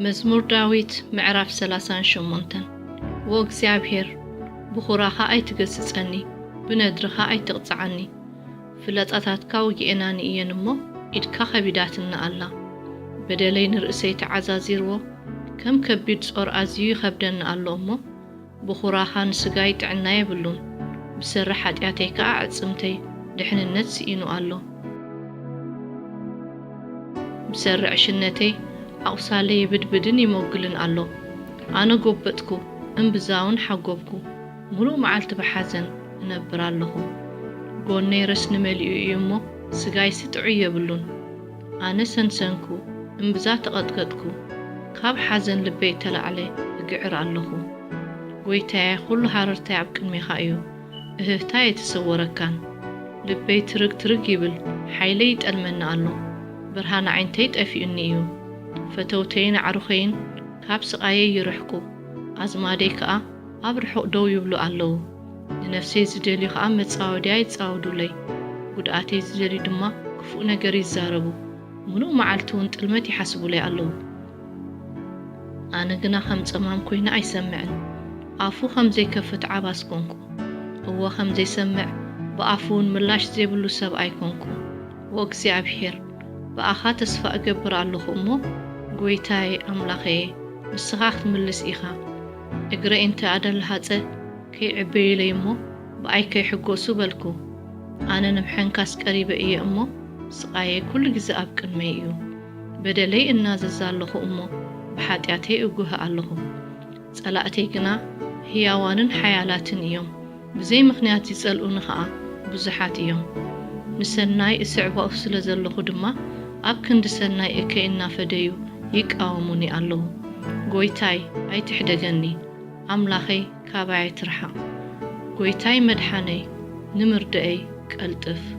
መዝሙር ዳዊት ምዕራፍ ሰላሳን ሸሞንተን። ዎ እግዚኣብሔር፣ ብኹራኻ ኣይትገስጸኒ፣ ብነድርኻ ኣይትቕጽዓኒ። ፍላጻታትካ ወጊኤናኒ እየን እሞ፣ ኢድካ ኸቢዳትኒ ኣላ። በደለይ ንርእሰይ ተዓዛዚርዎ፣ ከም ከቢድ ጾር ኣዝዩ ይኸብደኒ ኣሎ እሞ፣ ብኹራኻ ንስጋይ ጥዕና የብሉን፣ ብሰሪ ሓጢኣተይ ከኣ ኣዕጽምተይ ድሕንነት ስኢኑ ኣሎ። ብሰሪ ዕሽነተይ ኣቑሳለይ ይብድብድን ይሞግልን ኣሎ። ኣነ ጐበጥኩ፣ እምብዛውን ሓጎብኩ፣ ምሉእ መዓልቲ ብሓዘን እነብር ኣለኹ። ጐነይ ረስኒ መሊኡ እዩ እሞ፣ ስጋይሲ ጥዑይ የብሉን። ኣነ ሰንሰንኩ፣ እምብዛ ተቐጥቀጥኩ፣ ካብ ሓዘን ልበይ እተላዕለ እግዕር ኣለኹ። ጐይታየ፣ ኵሉ ሃረርታይ ኣብ ቅድሜኻ እዩ፣ እህህታ ኣይተሰወረካን። ልበይ ትርግ ትርግ ይብል፣ ሓይለይ ይጠልመኒ ኣሎ፣ ብርሃን ኣዒንተይ ጠፊኡኒ እዩ። ፈተውተይን ኣዕሩኸይን ካብ ስቓየይ ይርሕቁ፣ ኣዝማደይ ከኣ ኣብ ርሑቕ ደው ይብሉ ኣለዉ። ንነፍሰይ ዝደልዩ ኸኣ መጻወድያ ይጻወዱለይ፣ ጒድኣተይ ዝደልዩ ድማ ክፉእ ነገር ይዛረቡ፣ ምሉእ መዓልቲ እውን ጥልመት ይሓስቡለይ ኣለዉ። ኣነ ግና ከም ጸማም ኰይነ ኣይሰምዕን፣ ኣፉ ኸም ዘይከፍት ዓባስ ኰንኩ። እወ፣ ከም ዘይሰምዕ፣ ብኣፉ እውን ምላሽ ዘይብሉ ሰብኣይ ኰንኩ። ዎ እግዚኣብሄር፣ ብኣኻ ተስፋ እገብር ኣለኹ እሞ፣ ጐይታየ ኣምላኸየ፣ ንስኻ ክትምልስ ኢኻ። እግረይ እንተ ኣደልሃጸ፣ ከይዕበዩለይ እሞ፣ ብኣይ ከይሕጐሱ በልኩ። ኣነ ንምሐንካስ ቀሪበ እየ እሞ፣ ስቓየይ ኵሉ ግዜ ኣብ ቅድመይ እዩ። በደለይ እናዘዝ ኣለኹ እሞ፣ ብሓጢኣተይ እጉህ ኣለኹ። ጸላእተይ ግና ህያዋንን ሓያላትን እዮም፣ ብዘይ ምኽንያት ዝጸልኡኒ ኸኣ ብዙሓት እዮም። ንሰናይ እስዕቦ ስለ ዘለኹ ድማ፣ ኣብ ክንዲ ሰናይ እከይ እናፈደዩ ይቃወሙኒ ኣለዉ። ጐይታይ፣ ኣይትሕደገኒ፣ ኣምላኸይ፣ ካባይ ኣይትርሓቕ። ጐይታይ መድሓነይ፣ ንምርዳእይ ቀልጥፍ።